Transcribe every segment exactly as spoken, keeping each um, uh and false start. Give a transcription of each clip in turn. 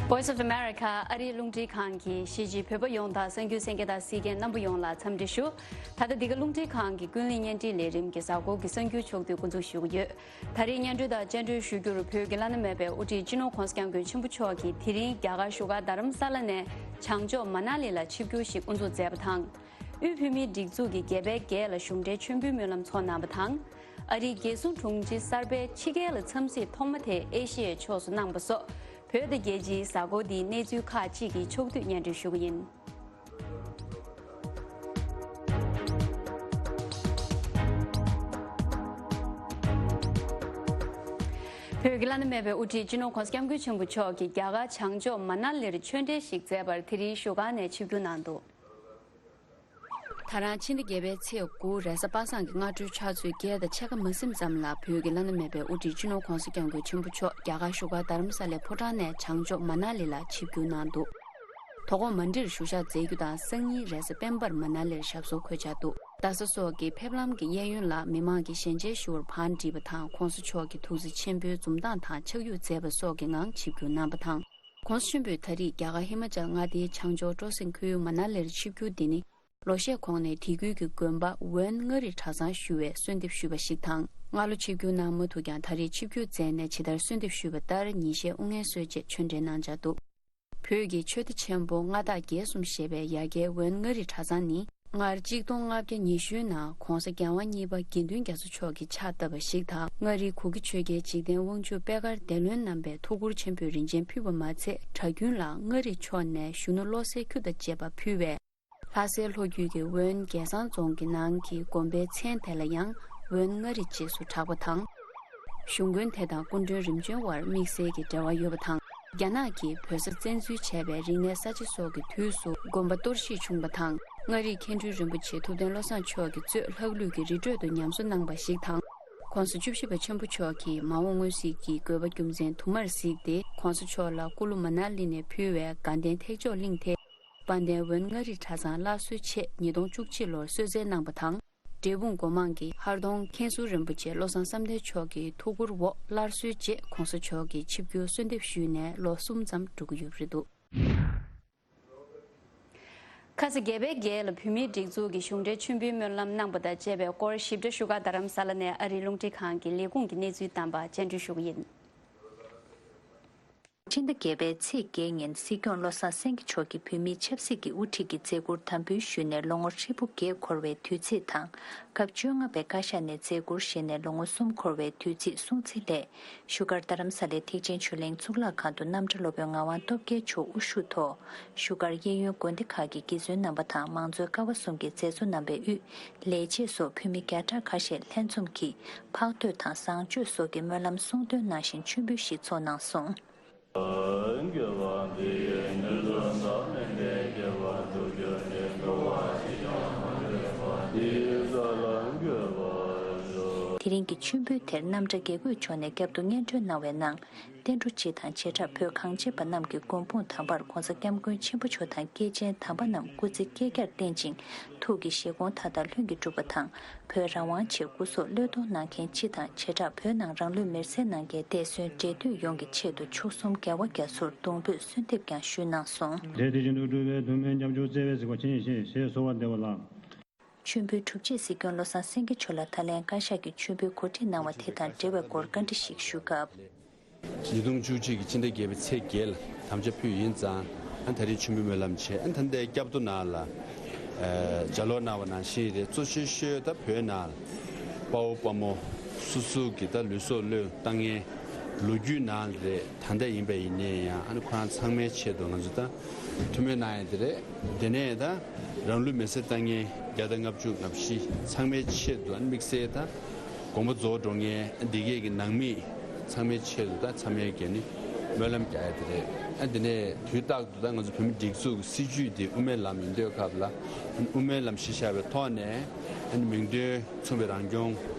Voice of America ཨ་རིའི་རླུང་འཕྲིན་ཁང་གིས་གཞིས་བྱེས་བོད་པ་ཡོངས་དང་གསར་འགྱུར་གསན་མཁན་དང་གཟིགས་མཁན་རྣམ་པ་ཡོངས་ལ་འཚམས་འདྲི་ཞུ། ད་ལྟ་འདི་ག་རླུང་འཕྲིན་ཁང་གི་ཀུན་གླེང་བརྙན་འཕྲིན་ལས་རིམ་གྱི་གཟའ་འཁོར་གྱི་གསར་འགྱུར་ཕྱོགས་བསྡུས་འགོ་འཛུགས་ཞུ་གི་ཡོད། ད་རེས་སྙན་སྒྲོན་དང་སྤྱན་འདྲེན་ཞུ་རྒྱུར་བོད་ཀྱི་བླ་ན་མེད་པའི་དབུ་ཁྲིད་སྤྱི་ནོར་༧གོང་ས་༧སྐྱབས་མགོན་ཆེན་པོ་མཆོག་གིས་དེ་རིང་རྒྱ་གར་བཞུགས་སྒར་རྡ་རམ་ས་ལ་ནས་བྱང་ཕྱོགས་མ་ན་ལི་ལ་ཆིབས་བསྒྱུར་ཞིག་དབུ་འཛུགས་མཛད་པ་དང་། དབུས་བོད་མིའི་སྒྲིག་འཛུགས་ཀྱི་རྒྱལ་པོའི་རྒྱལ་ལ་གཞུང་འབྲེལ་མཆོད་འབུལ་སྨོན་ལམ་ཚོགས་གནང་བ་དང་། ཨ་རིའི་རྒྱལ་སྲུང་དྲུང་ཆེ་གསར་པས་ཕྱི་རྒྱལ་ལ་འཚམས་གཟིགས་ཐོག་མ་དེ་ཨེ་ཤི་ཡའི་ཕྱོགས་སུ་གནང་བ་སོགས། བོད་དང་རྒྱལ་སྤྱིའི་གཟའ་འཁོར་འདིའི་གནས་ཚུལ་ཁག་ཅིག་གི་ཕྱོགས་བསྡུས་སྙན་སྒྲོན་ཞུ་གི་ཡིན། བོད་ཀྱི་བླ་ན་མེད་པའི་དབུ་ཁྲིད་སྤྱི་ནོར་༧གོང་ས་༧སྐྱབས་མགོན་ཆེན་པོ་མཆོག་གིས་རྒྱ་གར་བྱང་ཕྱོགས་མ་ན་ལིར་ཆོས་འབྲེལ་ཞིག་མཛད་པར་དེ་རིང་བཞུགས་སྒར་ནས་ཆིབས་བསྒྱུར་གནང་འདུག། ད་རང་ཕྱི་ཟླ་བརྒྱད་པའི་ཚེས་དགུ་རེས་གཟའ་པ་སངས་ཀྱི་སྔ་དྲོའི་ཕྱག་ཚོད་བརྒྱད་དང་ཕྱེད་ཀ་མ་ཟིན་ཙམ་ལ་བོད་ཀྱི་བླ་ན་མེད་པའི་དབུ་ཁྲིད་སྤྱི་ནོར་༧གོང་ས་༧སྐྱབས་མགོན་ཆེན་པོ་མཆོག་རྒྱ་གར་བཞུགས་སྒར་རྡ་རམ་ས་ལའི་ཕོ་བྲང་ནས་བྱང་ཕྱོགས་མ་ན་ལི་ལ་ཆིབས་བསྒྱུར་གནང་འདུག། དོ་དགོང་མན་ཌི་ལ་བཞུགས་ཞག་མཛད་རྒྱུ་དང་སང་ཉིན་རེས་གཟའ་སྤེན་པར་མ་ན་ལིར་ཞབས་སོར་འཁོད་འཆར་འདུག། རྡ་ས་སོགས་ཀྱི་ཕེབས་ལམ་གྱི་གཡས་གཡོན་ལ་མི་མང་གིས་ཞལ་མཇལ་ཞུ་བར་བང་བསྒྲིགས་པ་དང་། ༧གོང་ས་མཆོག་གིས་ཐུགས་རྗེ་ཆེན་པོའི་འཛུམ་མདངས་དང་ཕྱག་གཡུག་མཛད་པ་སོགས་ཀྱི་ངང་ཆིབས་བསྒྱུར་གནང་བ་དང་། ༧གོང་ས་ཆེན་པོས་ད་རེས་རྒྱ་གར་ཧི་མ་ཅལ་མངའ་སྡེའི་བྱང་ཕྱོགས་སྤྲོ་གསེང་ཁུལ་མ་ན་ལིར་ཆིབས་བསྒྱུར་འདི་ནི། ལོ་ཤས་གོང་ནས་དེ་ཁུལ་གྱི་དགོན་པ་ཝན་མངའ་རིས་གྲྭ་ཚང་ཞུ་བས་གསོལ་འདེབས་ཞུས་པ་ཞིག་དང་། སྔ་ལོ་ཆིབས་བསྒྱུར་གནང་མ་ཐུབ་ཀྱང་ད་རེས་ཆིབས་བསྒྱུར་མཛད་ནས་ཇི་ལྟར་གསོལ་འདེབས་ཞུས་པ་ལྟར་ཉིན་ཤས་དབུ་བརྙེས་གསོལ་རྗེས་ཆོས་འབྲེལ་གནང་འཆར་འདུག། བོད་ཀྱི་ཆོས་སྡེ་ཆེན་པོ་མངའ་བདག་བརྒྱད་གསུམ་ཞེས་པའི་ཡ་གྱལ་ཝན་མངའ་རིས་གྲྭ་ཚང་ནི་སྔར་གཅིག་སྟོང་ལྔ་བརྒྱ་ཉི་ཤུའི་ནང་༧གོང་ས་༧རྒྱལ་དབང་གཉིས་པ་དགེ་འདུན་རྒྱ་མཚོ་མཆོག་གིས་ཕྱག་བཏབ་པ་ཞིག་དང་། མངའ་རིས་གུ་གེ་ཆོས་རྒྱལ་འཇིག་རྟེན་དབང་ཕྱུག་པད་དཀར་བདེ་ལོའི་རྣམ་པས་ཐུགས་ཁུར་ཆེན་པོས་རིན་ཆེན་ཕུལ་བ་མ་ཚད། གྲྭ་རྒྱུན་ལ་མངའ་རིས་ཕྱོགས་ནས་གཞོན་ནུ་བློ་གསལ་ཁྱུ་དང་བཅས་པ་ཕུལ་བས། ལྷ་སའི་ལྷོ་རྒྱུད་ཀྱི་ཝོན་རྒྱལ་བཟང་རྫོང་གི་ནང་གི་དགོན་པའི་མཚན་དེ་ལ་ཡང་ཝོན་མངའ་རིས་ཅེས་སུ་གྲགས་པ་དང་། གཞུང་དགོན་དེ་དང་སྐུ་མགྲོན་རིམ་བྱོན་དབར་དམིགས་བསལ་གྱི་འབྲེལ་བ་ཡོད་པ་དང་། རྒྱ་ནག་གིས་བོད་ས་བཙན་འཛུལ་བྱས་པའི་རིག་གནས་གསར་བརྗེ་སོགས་ཀྱི་དུས་སུ་དགོན་པ་གཏོར་བཤིག་བྱུང་བ་དང་། མངའ་རིས་མཁན་སྤྲུལ་རིན་པོ་ཆེ་ཐུབ་བསྟན་བློ་བཟང་མཆོག་གིས་གཙོས་ལྷག་ལུས་ཀྱི་རི་ཁྲོད་དུ་ཉམས་གསོ་གནང་བ་ཞིག་དང་། ༧གོང་ས་བཅུ་བཞི་པ་ཆེན་པོ་མཆོག་གིས་མ་འོངས་མངོན་གསལ་གྱི་དགོས་པ་རྒྱུ་མཚན་དུ་མར་གཟིགས་ཏེ། ༧གོང་ས་མཆོག་ལ་སྐུ་ལུས་མ་ན་ལི་ནས་ཕུལ་བའི་དགའ་ལྡན་ཐེག་མཆོག་གླིང་དེ། དཔལ་ལྡན་ཝོན་མངའ་རིས་གྲྭ་ཚང་སླར་གསོའི་ཆེད་ཉིས་སྟོང་བཅུ་གཅིག་ལོར་གསོལ་སྩལ་གནང་བ་དང་། འབྲས་སྤུངས་སྒོ་མང་གི་ཧར་གདོང་མཁན་ཟུར་རིན་པོ་ཆེ་བློ་བཟང་བསམ་གཏན་མཆོག་གི་ཐུགས་ཁུར་འོག་སླར་གསོའི་རྗེས་༧གོང་ས་མཆོག་གིས་ཆིབས་བསྒྱུར་གསོལ་འདེབས་ཞུས་ནས་ལོ་གསུམ་ཙམ་འགྲོ་གི་ཡོད་པ་རེད་འདུག། ཁ་ས་རྒྱལ་པོའི་རྒྱལ་ལ་བོད་མིའི་སྒྲིག་འཛུགས་ཀྱི་གཞུང་འབྲེལ་མཆོད་འབུལ་སྨོན་ལམ་གནང་པ་དང་བཅས་པའི་སྐོར་ཞིབ་ཕྲ་བཞུགས་སྒར་རྡ་རམ་ས་ལ་ནས་ཨ་རིའི་རླུང་འཕྲིན་ཁང་གི་ལས་ཁུངས་ཀྱི་གནས་ཚུལ་དམ་པ་སྤྱན་འབུལ་ཞུ་གི་ཡིན། ཕྱི་ཟླ་བརྒྱད་པའི་ཚེས་བརྒྱད་ཉིན་སྲིད་སྐྱོང་བློ་བཟང་སེང་གེ་མཆོག་གིས་བོད་མིའི་ཆབ་སྲིད་ཀྱི་དབུ་ཁྲིད་ཀྱི་མཛད་ཁུར་དམ་འབུལ་ཞུས་ནས་ལོ་ངོ་ཧྲིལ་པོ་བརྒྱད་འཁོར་བའི་དུས་ཚིགས་དང་། སྐབས་བཅོ་ལྔ་པའི་བཀའ་ཤག་ནས་མཛད་ཁུར་བཞེས་ནས་ལོ་ངོ་གསུམ་འཁོར་བའི་དུས་ཚིགས་སྲུང་བརྩི་སླད། བཞུགས་སྒར་རྡ་རམ་ས་ལའི་ཐེག་ཆེན་ཆོས་གླིང་གཙུག་ལག་ཁང་དུ་རྣམ་གྲྭ་སློབ་དཔོན་ངག་དབང་སྟོབས་རྒྱལ་མཆོག་དབུ་བཞུགས་ཐོག། བཞུགས་སྒར་གཡས་གཡོན་དགོན་སྡེ་ཁག་གི་དགེ་བཙུན་རྣམ་པ་དང་མང་གཙོའི་ཀ་བ་གསུམ་གྱི་མཛད་གཙོ་རྣམ་པའི་དབུས། ལས་བྱེད་སོགས་བོད་མི་བརྒྱ་ཕྲག་ཁ་ཤས་ལྷན་འཛོམས་ཀྱིས་འཕགས་བསྟོད་དང་བཟང་སྤྱོད་སོགས་ཀྱི་སྨོན་ལམ་གསུང་འདོན་གནང་བཞིན་མཆོད་འབུལ་ཞིག་ཚོགས་གནང་སོང་། དེ་རིང་གི་མཆོད་འབུལ་དེར་རྣམ་གྲྭ་དགེ་བསྐོས་མཆོག་ནས་བསྐྱར་དུ་སྙན་སྒྲོན་གནང་བའི་ནང་། བསྟན་འགྲོ་སྤྱི་དང་བྱེ་བྲག་བོད་གངས་ཅན་པ་རྣམས་ཀྱི་མགོན་དཔུང་དམ་པར་༧གོང་ས་༧སྐྱབས་མགོན་ཆེན་པོ་མཆོག་དང་སྐྱེས་ཆེན་དམ་པ་རྣམས་སྐུ་ཚེ་བསྐལ་བརྒྱར་བརྟན་ཅིང་ཐུགས་ཀྱི་བཞེད་དགོངས་མཐའ་དག་ལྷུན་གྱིས་གྲུབ་པ་དང་། བོད་རང་དབང་ཆེད་སྐུ་སྲོག་བློས་གཏོང་གནང་མཁན་སྤྱི་དང་བྱེ་བྲག་བོད་ནང་རང་ལུས་མེར་སྲེག་གནང་མཁན་འདས་གསོན་བགྲེས་མཐུད་ཡོངས་ཀྱི་ཆེད་དུ་མཆོག་གསུམ་རྒྱལ་བ་རྒྱ་མཚོར་གདུང་འབོད་གསོལ་འདེབས་ཀྱང་ཞུས་གནང་སོང་། དེ་དེ་བཞིན་དུ་སྒྲུབ་པའི་སྡུག་བསྔལ་སྐྱབས་མཆོག་བརྩེ་བས་གཟིགས་པ་མཁྱེན་ཞེས་ཞེས་གསོལ་བ་འདེབས་པ་ལགས། མཆོད་འབུལ་གྲུབ་རྗེས་སྲིད་སྐྱོང་བློ་བཟང་སེང་གེ་མཆོག་ལ་ད་ལན་བཀའ་ཤག་གི་མཆོད་འབུལ་གོ་སྒྲིག་གནང་བ་དེ་དང་འབྲེལ་བའི་སྐོར་བཀའ་འདྲི་ཞིག་ཞུ་སྐབས། ཉིས་སྟོང་བཅུ་གཅིག་གི་ཕྱི་ཟླ་བརྒྱད་པའི་ཚེས་བརྒྱད་ལ་དམ་བཅའ་ཕུལ་ཡིན་ཙང་། ཨ་ད་རེས་མཆོད་འབུལ་སྨོན་ལམ་བྱས། ཨ་ད་ལྟའི་སྐྱབས་ཐོ་ནང་ལ་ཨ་ལྗགས་ཀློག་གནང་བ་ནང་བཞིན་རེད། གཙོ་ཆེ་ཤོས་ད་བོད་ནང་ལ་དཔའ་བོ་དཔའ་མོ་སོ་སོ་གི་ད་ལུས་སྲོག་བློས་བཏང་མཁན་ལོ་རྒྱུས་ནང་ལ་རེད། ད་ལྟ་ཡིན་པ་ཡིན་ནའི་ཡང་ཨ་ནི་ཁོ་རང་ཚང་མའི་ཆེད་དུ་ང་ཚོ་ད་ཐུགས་སྨོན་གནང་ཡ་དེ་རེད། དེ་ནས་ད་རང་ལུས་མེར་སྲེག་བཏང་མཁན་བརྒྱ་དང་ལྔ་བཅུ་ང་བཞི་ཚང་མའི་ཆེད་དུ། ཨ་ནི་དམིགས་བསལ་ད་དགོངས་པ་རྫོགས་འགྲོ་མཁན་འདི་གས་ཀྱི་ནང་མི་ཚང་མའི་ཆེད་དུ་ད་ཚང་མས་ཀྱི་ནི་སྨོན་ལམ་རྒྱག་ཡ་དེ་རེད། ཨ་དེ་ནས་དུས་རྟག་ཏུ་ད་ང་ཚོ་བོད་མི་སྒྲིག་འཛུགས་ཀྱི་སྲིད་བྱུས་འདི་དབུ་མའི་ལམ་ཡིན་དུས་སྐབས་ལ། ཨ་ནི་དབུ་མའི་ལམ་གཞི་བཞག་པའི་ཐོག་ནས་ཨ་ནི་མིང་དོན་མཚུངས་པའི་རང་སྐྱོང་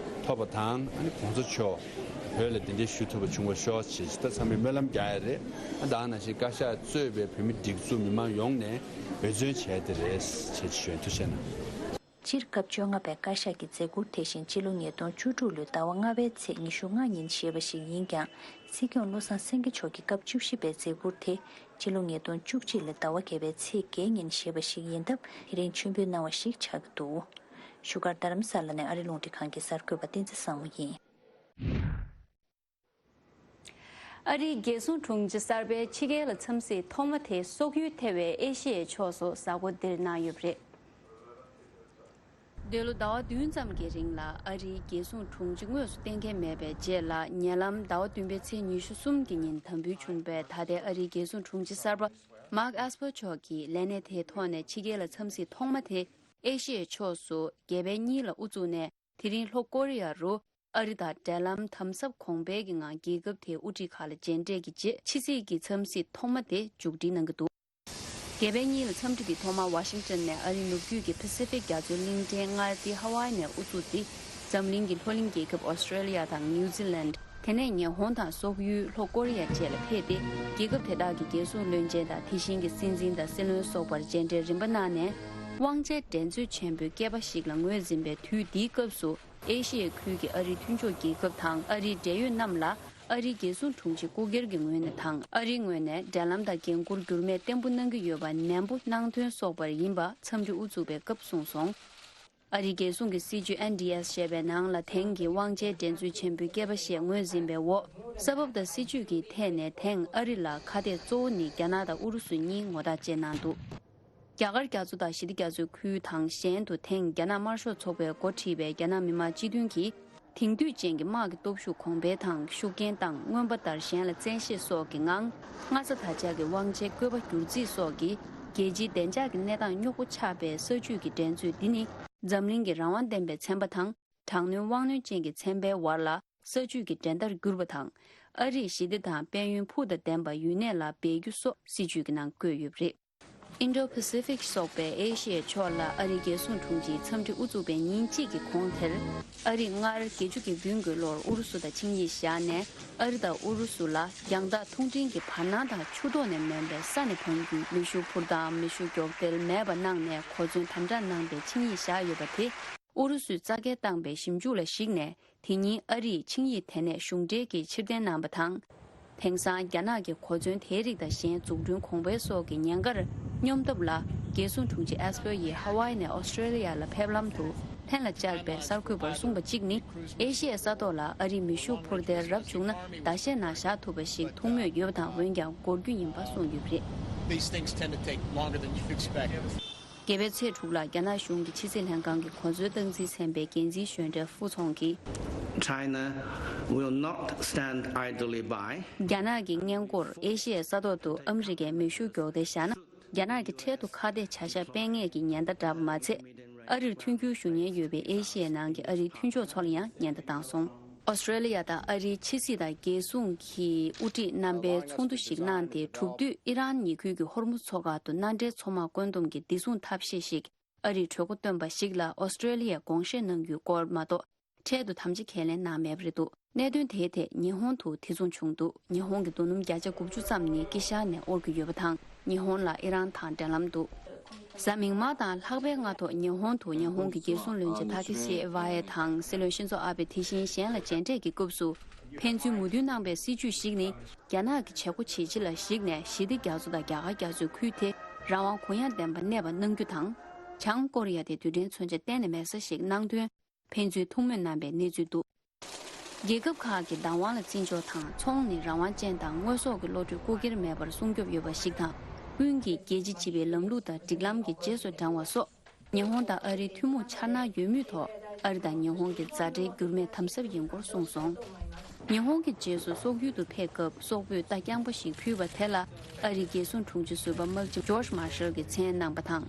ཐོབ་པ་དང་། ཨ་ནི་གོང་ས་མཆོག་བོད་ལ་གདན་འདྲེན་ཞུ་ཐུབ་པ་བྱུང་བ་ཤོག་ཅེས་ད་ཚང་མས་སྨོན་ལམ་རྒྱག་ཡ་རེད། ཨ་ད་ག་ནང་བཞིན་བཀའ་ཤག་གཙོས་པའི་བོད་མི་སྒྲིག་འཛུགས་མི་མང་ཡོངས་ནས་འབད་བརྩོན་བྱས་ཏེ་རེད་ཅེས་ཞུ་ཡིན། ཐུགས་རྗེ་གནང་། སྤྱིར་སྐབས་བཅོ་ལྔ་པའི་བཀའ་ཤག་གི་མཛད་ཁུར་དེ་བཞིན་ཕྱི་ལོ་ཉིས་སྟོང་བཅུ་དྲུག་ལོའི་ཟླ་བ་ལྔ་པའི་ཚེས་ཉི་ཤུ་ལྔ་ཉིན་བཞེས་པ་ཞིག་ཡིན་ཀྱང་། སྲིད་སྐྱོང་བློ་བཟང་སེང་གེ་མཆོག་གི་སྐབས་བཅུ་བཞི་པའི་མཛད་ཁུར་དེ་ཕྱི་ལོ་ཉིས་སྟོང་བཅུ་གཅིག་ལོའི་ཟླ་བ་བརྒྱད་པའི་ཚེས་བརྒྱད་ཉིན་བཞེས་པ་ཞིག་ཡིན་སྟབས། དེ་རིང་མཆོད་འབུལ་གནང་བ་ཞིག་ཆགས་ཀྱི་འདུག་བཞུགས་སྒར་རྡ་རམ་ས་ལ་ནས་ཨ་རི་རླུང་འཕྲིན་ཁང་གི་གསར་འགོད་པ་བསྟན་འཛིན་བཟང་མོ་ཡིན། ཨ་རིའི་རྒྱལ་སྲུང་དྲུང་ཆེ་གསར་པས་ཕྱི་རྒྱལ་ལ་འཚམས་གཟིགས་ཐོག་མ་དེ་སོག་ཡུལ་ཐེ་བའི་ཨེ་ཤི་ཡའི་ཕྱོགས་སུ་གཟའ་འཁོར་འདིར་གནང་ཡོད་པ་རེད། འདས་ལོ་ཟླ་བ་བདུན་ཙམ་གྱི་རིང་ལ་ཨ་རིའི་རྒྱལ་སྲུང་དྲུང་ཆེ་དངོས་སུ་གཏན་འཁེལ་མེད་པའི་རྗེས་ལ། ཉེ་ལམ་ཟླ་བ་བདུན་པའི་ཚེས་ཉི་ཤུ་གསུམ་གྱི་ཉིན་དམ་འབུལ་བྱུང་བའི་ད་ལྟའི་ཨ་རིའི་རྒྱལ་སྲུང་དྲུང་ཆེ་གསར་པ་མཱག་ཨེས་པར་མཆོག་གིས་ལས་གནས་དེའི་ཐོག་ནས་ཕྱི་རྒྱལ་ལ་འཚམས་གཟིགས་ཐོག་མ་དེ་ཨེ་ཤི་ཡའི་ཕྱོགས་སུ་རྒྱལ་པོ་གཉིས་ལ་དབུ་བཙུགས་ནས། དེ་རིང་ལྷོ་ཀོ་རི་ཡ་རུ་ཨ་རི་དང་འབྲེལ་ལམ་དམ་ཟབ་གོང་འཕེལ་གྱི་ངང་རྒྱལ་ཁབ་དེའི་དབུ་ཁྲིད་ཁག་ལ་མཇལ་འཕྲད་ཀྱི་རྗེས། ཕྱི་སྲིད་ཀྱི་འཚམས་གཟིགས་ཐོག་མ་དེ་མཇུག་སྒྲིལ་གནང་གི་འདུག་རྒྱལ་པོ་གཉིས་ལ་འཚམས་འདྲི་དེ་ཐོག་མར་ཝ་ཤིང་ཊོན་ནས་ཨ་རིའི་ནུབ་རྒྱུད་ཀྱི་པ་སི་ཕིག་རྒྱ་མཚོའི་གླིང་ཕྲན་མངའ་སྡེ་ཧ་ཝའི་ནས་དབུ་བཙུགས་ཏེ། འཛམ་གླིང་གི་ལྷོ་གླིང་རྒྱལ་ཁབ་ཨོ་སི་ཀྲེ་ལི་ཡ་དང་ནིའུ་ཛི་ལན། དེ་ནས་ཉི་ཧོང་དང་སོག་ཡུལ། ལྷོ་ཀོ་རི་ཡ་བཅས་ལ་ཕེབས་ཏེ། རྒྱལ་ཁབ་དེ་དག་གི་རྒྱལ་སྲུང་བློན་ཆེན་དང་། དེ་བཞིན་གྱི་སྲིད་འཛིན་དང་སྲིད་བློན་སོགས་པར་མཇལ་འཕྲད་རིམ་པ་གནང་ནས། དབང་ཆའི་འགྲན་རྩོད་ཆེན་པོའི་བསྐལ་པ་ཞིག་ལ་ངོས་འཛིན་པའི་དུས་འདིའི་སྐབས་སུ། ཨེ་ཤི་ཡའི་ཁུལ་གྱི་ཨ་རིའི་མཐུན་ཕྱོགས་རྒྱལ་ཁབ་དང་། ཨ་རིའི་འབྲེལ་ཡོད་རྣམས་ལ་ཨ་རིའི་རྒྱལ་སྲུང་དྲུང་ཆེ་སྐུ་སྒེར་གྱི་ངོས་ནས་དང་། ཨ་རིའི་ངོས་ནས་འབྲེལ་ལམ་དང་འགན་འཁུར་འགྱུར་མེད་བརྟན་པོ་གནང་གི་ཡོད་པ་ནན་པོ་གནང་དོན་སོགས་པར་ཡིན་པ་འཚམས་འདྲི་དབུ་བཙུགས་པའི་སྐབས་གསུངས་སོང་། ཨ་རིའི་རྒྱལ་སྲུང་གི་སྲིད་ཇུས་ཨེན་ཌི་ཨེས་ཞེས་པའི་ནང་ལ། དེང་གི་དབང་ཆའི་འགྲན་རྩོད་ཆེན་པོའི་བསྐལ་པ་ཞེས་ངོས་འཛིན་པའི་འོག་ས་བབ་དང་སྲིད་ཇུས་ཀྱི་ཐད་ནས་དེང་ཨ་རི་ལ་ཁ་གཏད་གཙོ་བོ་ནི་རྒྱ་ནག་དང་ཨུ་རུ་སུ་གཉིས་ངོ་རྟགས་བཅས་གནང་འདུག་རྒྱ་གར་རྒྱ་མཚོ་དང་ཞི་བདེ་རྒྱ་མཚོའི་ཁུལ་དང་། གཞན་དུ་དེང་རྒྱ་ནག་དམར་ཤོག་ཚོགས་པས་འགོ་ཁྲིད་པའི་རྒྱ་ནག་མི་དམངས་སྤྱི་མཐུན་གྱིས། དེང་དུས་ཅན་གྱི་དམག་གི་སྟོབས་ཤུགས་གོང་འཕེལ་དང་། ཤུགས་རྐྱེན་བཏང་། མངོན་པ་དར། གཞན་ལ་བཙན་ཤེད་སོགས་ཀྱི་ངང་། སྔ་ས་ད་ཆ་གི་དབང་ཆའི་བཀོད་པ་བསྒྱུར་རྩིས་སོགས་ཀྱིས། རྒྱལ་སྤྱིའི་བདེ་འཇགས་ཀྱི་གནས་སྟངས་རྙོག་པོ་ཆགས་པའི་ས་བཅུད་ཀྱི་འགྲན་རྩོད་འདི་ནི། འཛམ་གླིང་གི་རང་དབང་ལྡན་པའི་ཚན་པ་དང་། དྲག་གནོན་དབང་གནོད་ཅན་གྱི་ཚན་པའི་བར་ལ་ས་བཅུད་ཀྱི་འགྲན་ཟླར་གྱུར་པ་དང་། ཨ་རིས་ཞི་བདེ་དང་དཔལ་ཡོན་ཕུགས་དང་ལྡན་པ་ཡུན་གནས་ལ་འབད་རྒྱུ་སོགས་སྲིད་བྱུས་ཀྱི་ནང་བཀོད་ཡོད་པ་རེད། Indo-Pacific སོགས་པའི་ཨེ་ཤི་ཡའི་ཕྱོགས་ལ་ཨ་རིའི་རྒྱལ་སྲུང་དྲུང་ཆེའི་འཚམས་འདྲི་དབུ་བཙུགས་པའི་ཉིན་གཅིག་གི་གོང་དེར། ཨ་རིས་སྔར་བརྒྱད་ཅུ་གྱ་བདུན་གྱི་ལོར་ཨུ་རུ་སུ་དང་ཆིངས་ཡིག་བཞག་ནས། ཨ་རི་དང་ཨུ་རུ་སུ་ལ་རྒྱང་ཐག་མཐོང་འཕྲིན་གྱི་བར་སྣང་དང་ཆུ་ཐོག་ནས་མིན་པའི་ས་ནས་འཕངས་རྒྱུའི་མེ་ཤུགས་འཕུར་མདའ། མེ་ཤུགས་མགྱོགས་དལ་མེད་པ་གནང་ནས་གོ་མཚོན་དམ་དྲག་གནང་པའི་ཆིངས་ཡིག་བཞག་ཡོད་པ་དེ། ཨུ་རུ་སུས་རྩ་འགེངས་བཏང་པའི་ཞིབ་འཇུག་ལ་གཞིགས་ནས། དེ་ཉིན་ཨ་རིས་ཆིངས་ཡིག་དེ་ནས་གཞུང་འབྲེལ་གྱིས་ཕྱིར་འཐེན་གནང་བ་དང་། དེང་སང་རྒྱ་ནག་གི་གོ་མཚོན་དེའི་རིགས་དང་གཞན་འཛུགས་སྐྲུན་གོང་འཕེལ་སོགས་ཀྱི་ཉེན་ཁར་སྙོམས་ཐབས་ལ། རྒྱལ་སྲུང་དྲུང་ཆེ་ཨེས་པར་ཡིས་ཧ་ཝའི་ནས་ཨོ་སི་ཀྲེ་ལི་ཡ་ལ་ཕེབས་ལམ་དུ་ལྷན་ལ་བཅར་བའི་གསར་འགོད་པར་གསུངས་པ་གཅིག་ནི། ཨེ་ཤི་ཡའི་ས་ཐོག་ལ་ཨ་རིས་མེ་ཤུགས་འཕུར་མདའ་རབ་བྱུང་ན་ཟླ་ཤས་ནང་བཞག་ཐུབ་པ་ཞིག་ཐུག་མུས་ཡོད་པ་དང་། འོན་ཀྱང་འགོར་རྒྱུ་ཡིན་པ་གསུངས་ཡོད་པ་རེད། These things tend to take longer than you expect. རྒྱལ་པོའི་ཚེས་དྲུག་ལ་རྒྱ་ནག་གཞུང་གི་ཕྱི་སྲིད་ལྷན་ཁང་གི་གོ་མཚོན་སྟངས་འཛིན་ཚན་པའི་འགན་འཛིན་གཞོན་གྲས་ཧྥུ་ཚོང་གིས། China will not stand idly by. རྒྱ་ནག་གི་སྔས་མགོར་ཨེ་ཤི་ཡའི་ས་ཐོག་ཏུ་ཨ་མི་རི་ཀས་མེ་ཤུགས་མགྱོགས་དལ་བཞག་ན། རྒྱ་ནག་གིས་འཕྲལ་དུ་ཁ་གཏད་བྱ་གཞག་སྤེལ་ངེས་ཀྱི་ཉེན་བརྡ་བསྒྲགས་པ་མ་ཚད། ཨ་རིར་མཐུན་འགྱུར་ཞུ་མཁན་ཡོད་པའི་ཨེ་ཤི་ཡའི་ནང་གི་ཨ་རིའི་མཐུན་ཕྱོགས་ཚོ་ལ་ཡང་ཉེན་བརྡ་བཏང་སོང་། ཨོ་སི་ཀྲེ་ལི་ཡ་དང་ཨ་རིའི་ཕྱི་སྲིད་དང་རྒྱལ་སྲུང་གི་དབུ་ཁྲིད་རྣམ་པས་ཚོགས་འདུ་ཞིག་གནང་སྟེ། གྲུབ་དུས་ཨི་རན་ཉེ་ཁུལ་གྱི་ཧོར་མུ་མཚོ་ཁག་ཏུ་མནའ་འབྲེལ་མཚོ་དམག་བཀོད་འདོམས་ཀྱི་བདེ་སྲུང་ཐབས་ཤེས་ཤིག་ཨ་རིས་གྲོས་འགོ་བཏོན་པ་ཞིག་ལ་ཨོ་སི་ཀྲེ་ལི་ཡས་དགོངས་བཞེས་གནང་རྒྱུའི་སྐོར་མ་གཏོགས། འཕྲལ་དུ་དམ་བཅའ་ཁས་ལེན་གནང་མེད་པ་རེད་འདུག་གནད་དོན་དེའི་ཐད་ཉི་ཧོང་དུ་དེ་མཚུངས་བྱུང་འདུག་ཉི་ཧོང་གི་རྡོ་སྣུམ་བརྒྱ་ཆ་དགུ་བཅུ་ཙམ་ནི་དཀྱིལ་ཤར་ནས་དབོར་གྱི་ཡོད་པ་དང་། ཉི་ཧོང་ལ་ཨི་རན་དང་འབྲེལ་ལམ་འདུག་གཟའ་མིག་དམར་དང་ལྷག་པའི་སྔ་ཐོག་ཉི་ཧོང་དུ་ཉི་ཧོང་གི་རྒྱལ་སྲུང་བློན་ཆེན་ཐ་ཁེ་སི་ཝ་ཡེ་དང་སྲིད་བློན་ཤིན་ཛོ་ཨ་བེ་དེ་བཞིན་གཞན་ལ་མཇལ་འཕྲད་ཀྱི་སྐབས་སུ། ཕན་ཚུན་མོས་མཐུན་གནང་པའི་སྲིད་ཇུས་ཤིག་ནི། རྒྱ་ནག་གི་བྱེད་སྒོ་བྱེད་སྤྱི་ལ་གཞིགས་ནས། ཞི་བདེ་རྒྱ་མཚོ་དང་རྒྱ་གར་རྒྱ་མཚོའི་ཁུལ་དེ་རང་དབང་གུ་ཡངས་ལྡན་པ་གནས་པ་གནང་རྒྱུ་དང་། བྱང་ཀོ་རི་ཡ་དེ་རྡུལ་ཕྲན་མཚོན་ཆ་གཏན་ནས་མེད་ས་ཞིག་གནང་དོན། ཕན་ཚུན་ཐུགས་མོས་གནང་པའི་གནས་ཚུལ་འདུག་རྒྱལ་ཁབ་ཁག་གི་བདག་དབང་ལ་བརྩི་འཇོག་དང་། ཚོང་ནི་རང་དབང་ཅན་དང་དངོས་ཟོག་གི་བློ་གྲོས་རྐུ་འཁྱེར་མེད་པར་སྲུང་སྐྱོབ་ཡོད་པ་ཞིག་དང་། ཀུན་གྱིས་རྒྱལ་སྤྱི་སྤྱི་པའི་ལམ་ལུགས་དང་སྒྲིག་ལམ་གྱི་རྗེས་སུ་འབྲང་བ་སོགས། ཉི་ཧོང་དང་ཨ་རིའི་ཐུན་མོང་འཆར་སྣང་ཡོད་མུས་ཐོག་ཨ་རི་དང་ཉི་ཧོང་གི་མཛའ་འབྲེལ་འགྱུར་མེད་དམ་ཟབ་ཡིན་སྐོར་གསུངས་སོང་། ཉི་ཧོང་གི་རྗེས་སུ་སོག་ཡུལ་དུ་ཕེབས་སྐབས་སོག་པོས་རྟ་རྐྱང་པ་ཞིག་ཕུལ་བ་དེ་ལ་ཨ་རིའི་རྒྱལ་སྲུང་དྲུང་ཆེ་ཟུར་པ་དམག་སྤྱི་ཇོརྗ་མར་ཤལ་གྱིས་མཚན་གནང་པ་དང་།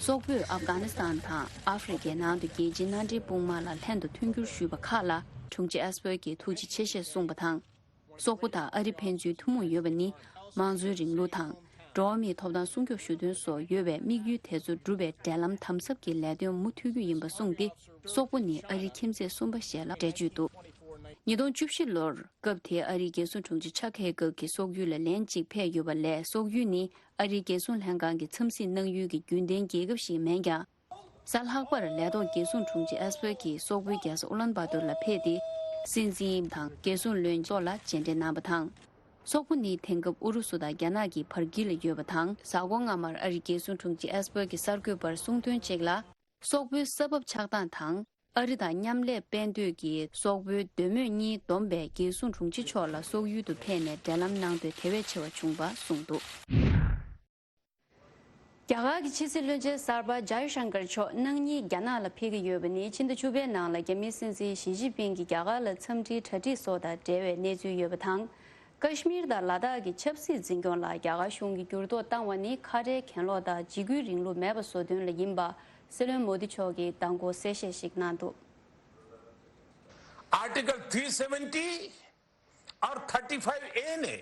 སོག་པོས་ཨབ་གྷ་ནི་སི་ཐན་དང་ཨ་ཧྥེ་རི་ཁའི་ནང་དུ་རྒྱལ་སྤྱིའི་མནའ་འབྲེལ་དཔུང་དམག་ལ་ལྷན་དུ་མཐུན་འགྱུར་ཞུས་པ་ཁག་ལ་དྲུང་ཆེ་ཨེས་པར་གྱིས་ཐུགས་རྗེ་ཆེ་ཞེས་གསུངས་པ་དང་། སོག་པོ་དང་ཨ་རི་ཕན་ཚུན་ཐུན་མོང་ཡོད་པ་ནི་མང་གཙོའི་རིང་ལུགས་དང་། འགྲོ་བ་མིའི་ཐོབ་ཐང་སྲུང་སྐྱོབ་ཞུ་དོན་སོགས་ཡོད་པའི་དམིགས་ཡུལ་དེ་ཚོ་འགྲུབ་པའི་འབྲེལ་ལམ་དམ་ཟབ་ཀྱི་ལས་དོན་མུ་མཐུད་རྒྱུ་ཡིན་པ་གསུངས་ཏེ། སོག་པོ་ནི་ཨ་རིའི་ཁྱིམ་མཚེས་གསུམ་པ་ཞེས་ལ་འགྲེལ་བརྗོད་འདུག་ཉིས་སྟོང་བཅུ་བཞི་ལོར་སྐབས་དེའི་ཨ་རིའི་རྒྱལ་སྲུང་དྲུང་ཆེ་ཆག་ཧེ་གྷལ་གྱིས་སོག་ཡུལ་ལ་ལན་གཅིག་ཕེབས་ཡོད་པ་ལས། སོག་ཡུལ་ནི་ཨ་རིའི་རྒྱལ་སྲུང་ལྷན་ཁང་གི་འཚམས་གཟིགས་གནང་ཡུལ་གྱི་རྒྱུན་ལྡན་རྒྱལ་ཁབ་ཞིག་མིན་ཀྱང་། གཟའ་ལྷག་པར་ལས་ཐོག་རྒྱལ་སྲུང་དྲུང་ཆེ་ཨེས་པར་གྱིས་སོག་པོའི་རྒྱལ་ས་ཨུ་ལན་བཱ་ཏུར་ལ་ཕེབས་ཏེ། སྲིད་འཛིན་དང་རྒྱལ་སྲུང་བློན་ཆེན་སོགས་ལ་མཇལ་འཕྲད་གནང་བ་དང་། སོག་པོ་ནི་དེང་སྐབས་ཨུ་རུ་སུ་དང་རྒྱ་ནག་གི་བར་དཀྱིལ་ལ་ཡོད་པ་དང་། གཟའ་འཁོར་སྔ་མར་ཨ་རིའི་རྒྱལ་སྲུང་དྲུང་ཆེ་ཨེས་པར་གྱིས་གསར་འགོད་པར་གསུངས་དོན་གཅིག་ལ། སོག་པོའི་ས་བབ་ཆགས་སྟངས་དང་། ཨ་རི་དང་མཉམ་ལས་སྤེལ་འདོད་ཀྱི་སོག་པོའི་འདོད་མོས་གཉིས་བསྡོམས་པས་རྒྱལ་སྲུང་དྲུང་ཆེ་མཆོག་ལ་སོག་ཡུལ་དུ་ཕེབས་ནས་འབྲེལ་ལམ་གནང་འདོད་དེ་བས་ཆེ་བ་བྱུང་བ་གསུངས་འདུག། རྒྱ་གར་གྱི་ཕྱི་སྲིད་བློན་ཆེན་གསར་པ་ཇའི་ཤང་ཀར་མཆོག་གནངས་ཉིན་རྒྱ་ནག་ལ་ཕེབས་ཀྱི་ཡོད་པ་ནི། ཕྱི་ཟླ་བཅུ་པའི་ནང་ལ་རྒྱ་མིའི་སྲིད་འཛིན་ཞི་ཅིན་ཕིང་གིས་རྒྱ་གར་ལ་འཚམས་འདྲིའི་གྲ་སྒྲིག་སོགས་དང་འབྲེལ་བའི་གནས་ཚུལ་ཡོད་པ་དང་། ཀ་ཤི་མིར་དང་ལ་དྭགས་ཀྱི་ཆབ་སྲིད་འཛིན་སྐྱོང་ལ་རྒྱ་གར་གཞུང་གིས་འགྱུར་ལྡོག་བཏང་བ་ནི། ཁ་བྲལ་གྱེན་ལོག་དང་འཇིགས་སྐུལ་རིང་ལུགས་མེད་པ་བཟོ་དོན་ལ་ཡིན་པ། སྲིད་བློན་མོ་དི་མཆོག་གིས་མདང་དགོང་གསལ་བཤད་ཞིག་གནང་འདུག། Article three seventy or thirty-five A ਨੇ।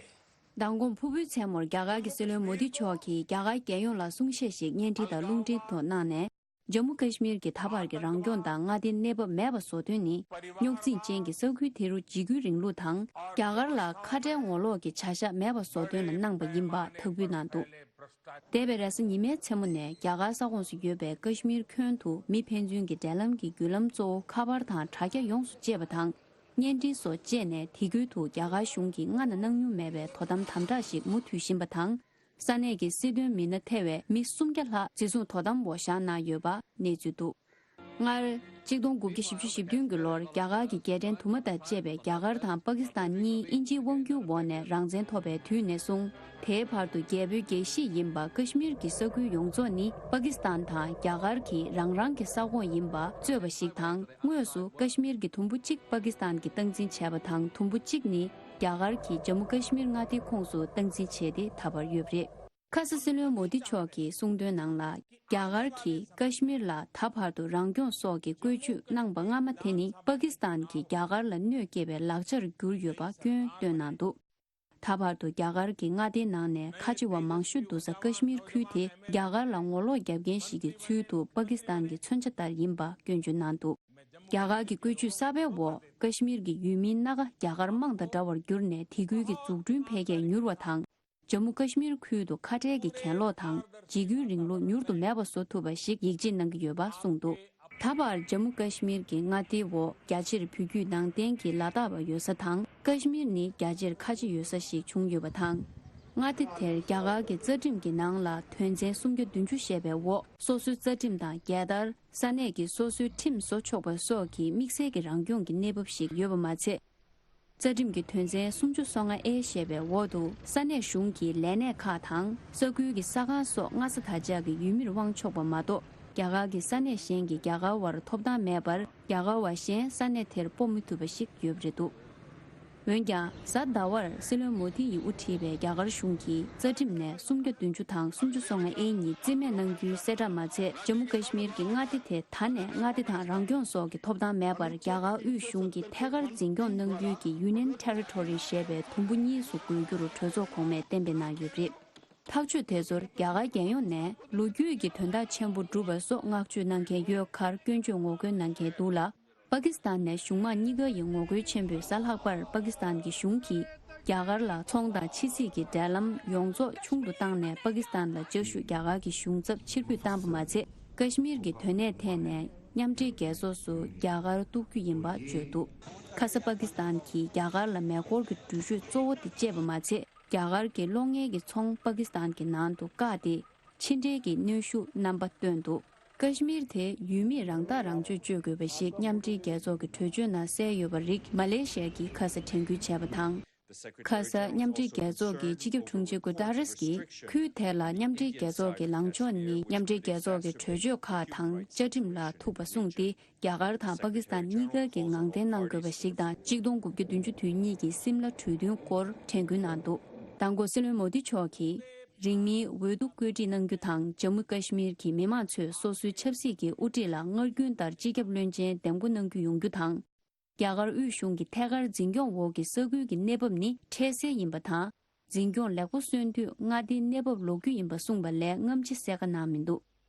མདང་དགོང་ཕུར་བུའི་མཚན་མོར་རྒྱ་གར་གྱི་སྲིད་བློན་མོ་དི་མཆོག་གིས་རྒྱ་གར་རྒྱལ་ཡོངས་ལ་གསུང་བཤད་ཞིག་བརྙན་འཕྲིན་དང་རླུང་འཕྲིན་ཐོག་གནང་ནས། ཇམ་མུ་ཀ་ཤི་མིར་གྱི་ད་བར་གྱི་རང་སྐྱོང་དང་མངའ་སྡེའི་གནས་བབ་མེད་པ་བཟོ་དོན་ནི། རྙོག་འཛིང་ཅན་གྱི་ས་ཁུལ་དེ་རུ་འཇིགས་སྐུལ་རིང་ལུགས་དང་། རྒྱ་གར་ལ་ཁ་བྲལ་ངོ་ལོག་གི་བྱ་གཞག་མེད་པ་བཟོ་དོན་ལ་གནང་པ་ཡིན་པ་དག་འབུལ་གནང་འདུག། འདས་པའི་རེས་གཟའ་ཉི་མའི་མཚན་མོ་ནས་རྒྱ་གར་ས་ཁོངས་སུ་ཡོད་པའི་ཀ་ཤི་མིར་ཁྱོན་དུ་མི་ཕན་ཚུན་གྱི་འབྲེལ་ལམ་གྱི་བརྒྱུད་ལམ་གཙོ་བོ་ཁ་པར་དང་དྲ་རྒྱ་ཡོངས་སུ་བཅད་པ་དང་། བརྙན་འཕྲིན་སོགས་སྤྱད་ནས་དེ་ཁུལ་དུ་རྒྱ་གར་གཞུང་གིས་སྔ་ན་གནང་མྱོང་མེད་པའི་དོ་དམ་དམ་དྲག་ཞིག་མུ་མཐུད་བཞིན་པ་དང་། ས་གནས་ཀྱི་སྲིད་དོན་མི་སྣ་ཐེ་བའི་མི་སུམ་བརྒྱ་ལྷག་འཛིན་བཟུང་དོ་དམ་འོག་བཞག་གནང་ཡོད་པ་གནས་ཚུལ་འདུག། སྔར། གཅིག་སྟོང་དགུ་བརྒྱ་བཞི་བཅུ་ཞེ་བདུན་གྱི་ལོར་རྒྱ་གར་གྱི་རྒྱལ་ཕྲན་དུ་མ་དང་བཅས་པའི་རྒྱ་གར་དང་པ་ཀི་སི་ཐན་གཉིས་དབྱིན་ཇིའི་དབང་བསྒྱུར་འོག་ནས་རང་བཙན་ཐོབ་པའི་དུས་ནས་བཟུང་། དེའི་བར་དུ་རྒྱལ་པོའི་རྒྱལ་གཞིས་ཡིན་པ་ཀ་ཤི་མིར་གྱི་ས་ཁུལ་ཡོངས་རྫོགས་ནི་པ་ཀི་སི་ཐན་དང་རྒྱ་གར་གྱི་རང་རང་གི་ས་ཁོངས་ཡིན་པ་རྩོད་པ་ཞིག་དང་། དངོས་སུ་ཀ་ཤི་མིར་གྱི་དུམ་བུ་གཅིག་པ་ཀི་སི་ཐན་གྱིས་སྟངས་འཛིན་བྱས་པ་དང་། དུམ་བུ་གཅིག་ནི་རྒྱ་གར་གྱིས་ཇམ་མུ་ཀ་ཤི་མིར་མངའ་སྡེའི་ཁོངས་སུ་སྟངས་འཛིན་བྱས་ཏེ་ད་བར་ཡོད་པ་རེད། ཁ་ས་སྲིད་བློན་མོ་དི་མཆོག་གིས་གསུངས་དོན་ནང་ལ། རྒྱ་གར་གྱིས་ཀ་ཤི་མིར་ལ་ད་བར་དུ་རང་སྐྱོང་སོགས་ཀྱི་བཀོད་ཇུས་གནང་པ་སྔ་མ་དེ་ནི་པ་ཀི་སི་ཐན་གྱིས་རྒྱ་གར་ལ་གནོད་སྐྱེལ་བའི་ལག་ཆར་གྱུར་ཡོད་པ་སྐྱོན་བཏོན་གནང་འདུག། ད་བར་དུ་རྒྱ་གར་གྱི་མངའ་སྡེའི་ནང་ནས་ཁ་ཆེ་བ་མང་ཤོས་འདུ་ས་ཀ་ཤི་མིར་ཁུལ་དེ་རྒྱ་གར་ལ་ངོ་ལོག་རྒྱབ་མཁན་ཞིག་གི་ཚུལ་དུ་པ་ཀི་སི་ཐན་གྱི་མཚོན་ཆ་ལྟར་ཡིན་པ་སྐྱོན་བརྗོད་གནང་འདུག། རྒྱ་གར་གྱི་བཀོད་ཇུས་གསར་པའི་འོག་ཀ་ཤི་མིར་གྱི་ཡུལ་མིའི་སྣ་ཁ་རྒྱ་གར་དམངས་དང་འདྲ་བར་གྱུར་ནས། དེ་ཁུལ་གྱི་འཛུགས་སྐྲུན་འཕེལ་རྒྱས་མྱུར་བ་དང་། ཇམ་མུ་ཀ་ཤི་མིར་ཁུལ་དུ་ཁ་བྲལ་གྱི་གྱེན་ལོག་དང་འཇིགས་སྐུལ་རིང་ལུགས་མྱུར་དུ་མེད་པ་བཟོ་ཐུབ་པ་ཞིག་ཡིད་ཆེས་གནང་གི་ཡོད་པ་གསུངས་འདུག། ད་བར་ཇམ་མུ་ཀ་ཤི་མིར་གྱི་མངའ་སྡེའི་འོག་རྒྱ་ཆེར་བོད་བརྒྱུད་ནང་བསྟན་གྱི་ལ་དྭགས་པ་ཡོད་ས་དང་། ཀ་ཤི་མིར་ནི་རྒྱ་ཆེར་ཁ་ཆེ་ཡོད་ས་ཞིག་བྱུང་ཡོད་པ་དང་། མངའ་སྡེ་དེར་རྒྱ་གར་གྱི་རྩ་ཁྲིམས་ཀྱི་ནང་ལ་དོན་ཚན་སུམ་བརྒྱ་བདུན་ཅུ་ཞེས་པའི་འོག་སོ་སོའི་རྩ་ཁྲིམས་དང་རྒྱལ་དར། ས་གནས་ཀྱི་སོ་སོའི་ཁྲིམས་བཟོ་ཆོག་པ་སོགས་ཀྱི་དམིགས་བསལ་གྱི་རང་སྐྱོང་གི་གནས་བབ་ཞིག་ཡོད་པ་མ་ཚད། རྩ་ཁྲིམས་ཀྱི་དོན་ཚན་སུམ་ཅུ་སོ་ལྔ་ཨེ་ཞེས་པའི་འོག་ཏུ། ས་གནས་གཞུང་གི་ལས་གནས་ཁག་དང་། ས་ཁུལ་གྱི་ས་ཁང་སོགས་སྔ་ས་དང་ཆ་གི་ཡུལ་མིར་དབང་ཆོག་པ་མ་གཏོགས། རྒྱ་གར་གྱི་ས་གནས་གཞན་གྱི་རྒྱ་གར་བར་ཐོབ་ཐང་མེད་པར། རྒྱ་གར་བ་གཞན་ས་གནས་དེར་སྤོ་མི་ཐུབ་པ་ཞིག་ཡོད་པ་རེད་འདུག། འོན་ཀྱང་། གཟའ་ཟླ་བར་སྲིད་བློན་མོ་དྷི་ཡིས་དབུ་ཁྲིད་པའི་རྒྱ་གར་གཞུང་གིས་རྩ་ཁྲིམས་ནས་སུམ་བརྒྱ་བདུན་ཅུ་དང་སུམ་ཅུ་སོ་ལྔ་ཨེ་གཉིས་རྩིས་མེད་གནང་རྒྱུའི་གསལ་བསྒྲགས་མ་ཚད། ཇམ་མུ་ཀ་ཤི་མིར་གྱི་མངའ་སྡེ་དེ་ད་ནས་མངའ་སྡེ་དང་རང་སྐྱོང་སོགས་ཀྱི་ཐོབ་ཐང་མེད་པར། རྒྱ་གར་དབུས་གཞུང་གིས་ཐད་ཀར་འཛིན་སྐྱོང་གནང་རྒྱུའི་གི་Union Territory ཞེས་པའི་དུམ་བུ་གཉིས་སུ་བགོ་རྒྱུར་གྲོས་ཚོགས་གོང་མས་གཏན་འབེབས་གནང་ཡོད་པ་རེད། ཐག་གཅོད་དེ་ཚོར་རྒྱ་གར་རྒྱལ་ཡོངས་ནས་ལོ་རྒྱུས་ཀྱི་དོན་དག་ཆེན་པོ་བསྒྲུབས་པ་སོགས་བསྔགས་བརྗོད་གནང་མཁན་ཡོད་ཁར། སྐྱོན་བརྗོད་ངོ་རྒོལ་གནང་མཁན་འདུག་ལ། པ་ཀི་སི་ཐན་ནས་གཞུང་དམངས་གཉིས་ཀ་ཡི་ངོ་རྒོལ་ཆེན་པོས་གཟའ་ལྷག་པར་པ་ཀི་སི་ཐན་གྱི་གཞུང་གིས་རྒྱ་གར་ལ་ཚོང་དང་ཕྱི་སྲིད་ཀྱི་འབྲེལ་ལམ་ཡོངས་རྫོགས་ཆུང་དུ་བཏང་ནས། པ་ཀི་སི་ཐན་ལ་བཅའ་བཞུགས་རྒྱ་གར་གྱི་གཞུང་ཚབ་ཕྱིར་འབུད་བཏང་པ་མ་ཚད། ཀ་ཤི་མིར་གྱི་དོན་གནད་ཐད་ནས་མཉམ་འབྲེལ་རྒྱལ་ཚོགས་སུ་རྒྱ་གར་གཏུག་རྒྱུ་ཡིན་པ་བརྗོད་འདུག། ཁ་ས་པ་ཀི་སི་ཐན་གྱིས་རྒྱ་གར་ལ་མེ་འཁོར་གྱི་འགྲུལ་བཞུད་གཙོ་བོ་དེ་བཅད་པ་མ་ཚད། རྒྱ་གར་གྱི་གློག་བརྙན་གྱི་ཚོང་པ་ཀི་སི་ཐན་གྱི་ནང་དུ་བཀག་སྟེ། ཕྱི་འབྲེལ་གྱི་གནོན་ཤུགས་རྣམ་པ་བཏོན་འདུག། ཀ་ཤི་མིར་དེ་ཡུལ་མིས་རང་ཐག་རང་གཅོད་སྤྱོད་དགོས་པ་ཞིག་མཉམ་འབྲེལ་རྒྱལ་ཚོགས་ཀྱི་གྲོས་ཆོད་ནང་གསལ་ཡོད་པ་རིགས་མ་ལེ་ཤི་ཡ་གིས་ཁ་ས་དྲན་སྐུལ་བྱས་པ་དང་། ཁ་ས་མཉམ་འབྲེལ་རྒྱལ་ཚོགས་ཀྱི་སྤྱི་ཁྱབ་དྲུང་ཆེ་གུ་ཏཱ་རེས་ཀྱིས། ཁུལ་དེ་ལ་མཉམ་འབྲེལ་རྒྱལ་ཚོགས་ཀྱི་ལངས་ཕྱོགས་ནི། མཉམ་འབྲེལ་རྒྱལ་ཚོགས་ཀྱི་གྲོས་ཆོད་ཁག་དང་བཅའ་ཁྲིམས་ལ་ཐུག་པ་གསུངས་ཏེ། རྒྱ་གར་དང་པ་ཀི་སི་ཐན་གཉིས་ཀ་གིས་ངང་བརྟན་གནང་དགོས་པ་ཞིག་དང་། གཅིག་སྟོང་དགུ་བརྒྱ་བདུན་ཅུ་དོན་གཉིས་ཀྱི་སིམ་ལ་གྲོས་མཐུན་སྐོར་དྲན་སྐུལ་གནང་འདུག། མདང་དགོང་སྲིད་བློན་མོ་དི་མཆོག་གིས། རིང་མིན་འོས་བསྡུ་བཀོད་སྒྲིག་གནང་རྒྱུ་དང་། ཇམ་མུ་ཀ་ཤི་མིར་གྱི་མི་མང་ཚོས་སོ་སོའི་ཆབ་སྲིད་ཀྱི་དབུ་ཁྲིད་ལ་སྔར་རྒྱུན་ལྟར་སྤྱི་ཁྱབ་བློན་ཆེན་འདེམས་བསྐོ་གནང་རྒྱུ་ཡོང་རྒྱུ་དང་། རྒྱ་གར་དབུས་གཞུང་གི་ཐད་ཀར་འཛིན་སྐྱོང་འོག་གི་ས་ཁུལ་གྱི་གནས་བབ་ནི་འཕྲལ་སེལ་ཡིན་པ་དང་། འཛིན་སྐྱོང་ལེགས་པོ་སོན་དུས་མངའ་སྡེའི་གནས་བབ་ལོག་རྒྱུ་ཡིན་པ་གསུངས་པ་ལས་སྔ་ཕྱི་གསལ་ཁ་གནང་མི་འདུག།